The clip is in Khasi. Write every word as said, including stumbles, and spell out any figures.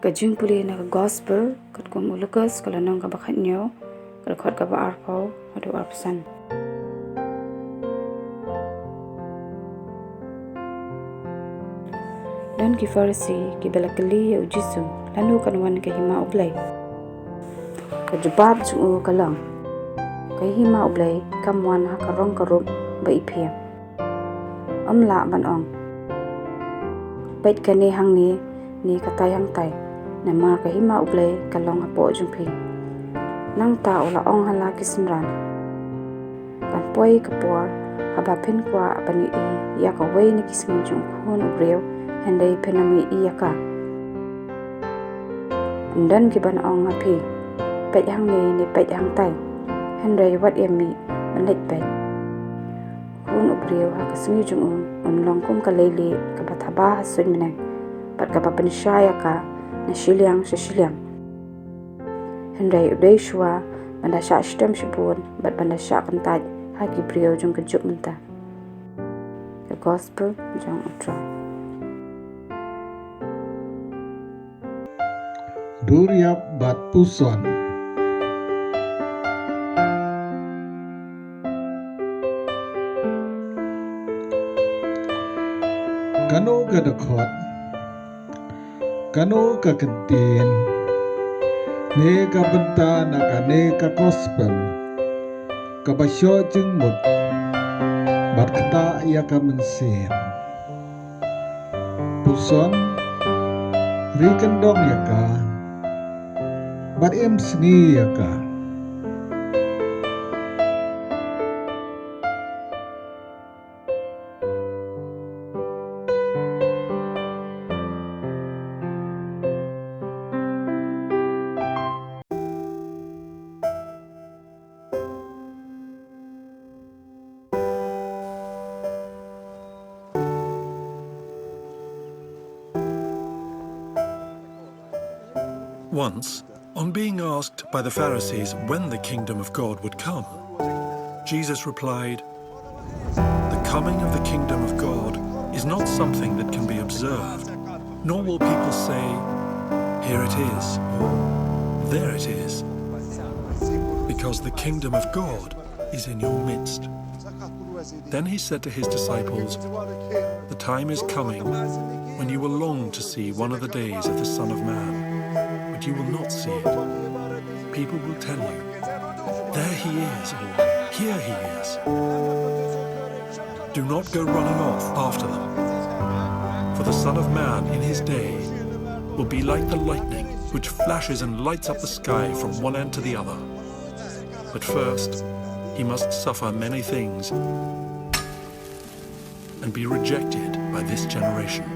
Ka jingpule na ka Gospel katkum u Lukas, ka lynnong kaba khathynñiew, ka dkhot kaba arphew haduh arphew san. Don ki Pharisi kiba la kylli ïa u Jisu lano kan wan ka Hima u Blei. Ka jubab jong u ka long, ka Hima u Blei kam wan ha ka rong ka rup ba i pher. Ym lah ban ong, peit kane hangne ne katai hangtai, namar ka Hima u Blei ka long hapoh jong phi. Nangta u la ong ha la ki synran, kan poi ka por haba phin kwah ban ïohi ïa kawei na ki sngi jong u Khun u Briew, hynrei phin ym ïohi ïa ka. Don kiban ong ha phi, peit hangne ne peit hangtai, hynrei wat ïa mih ban leit beit. U Khun u Briew ha ka sngi jong u un long kum ka leilieh kaba thaba ha suiñ bneng, bad kaba pynshai ïa ka na shiliang sha shiliang. Hynrei u dei shuwa ban da shah shitom shibun bad ban da shah kyntait ha ki briew jong ka juk mynta. Ka Gospel jong u Trai. Duriap bad puson. Kano ka dkhot, kano ka kyntien, ne ka bynta na kane ka Gospel kaba shoh jingmut bad ktah ïa ka mynsiem. Puson, ri kyndong ïa ka bad im sngi ïa ka. Once, on being asked by the Pharisees when the kingdom of God would come, Jesus replied, "The coming of the kingdom of God is not something that can be observed, nor will people say, 'Here it is,' or, 'There it is,' because the kingdom of God is in your midst." Then he said to his disciples, "The time is coming when you will long to see one of the days of the Son of Man, but you will not see it. People will tell you, 'There he is,' or, 'Here he is.' Do not go running off after them. For the Son of Man in his day will be like the lightning, which flashes and lights up the sky from one end to the other. But first, he must suffer many things and be rejected by this generation."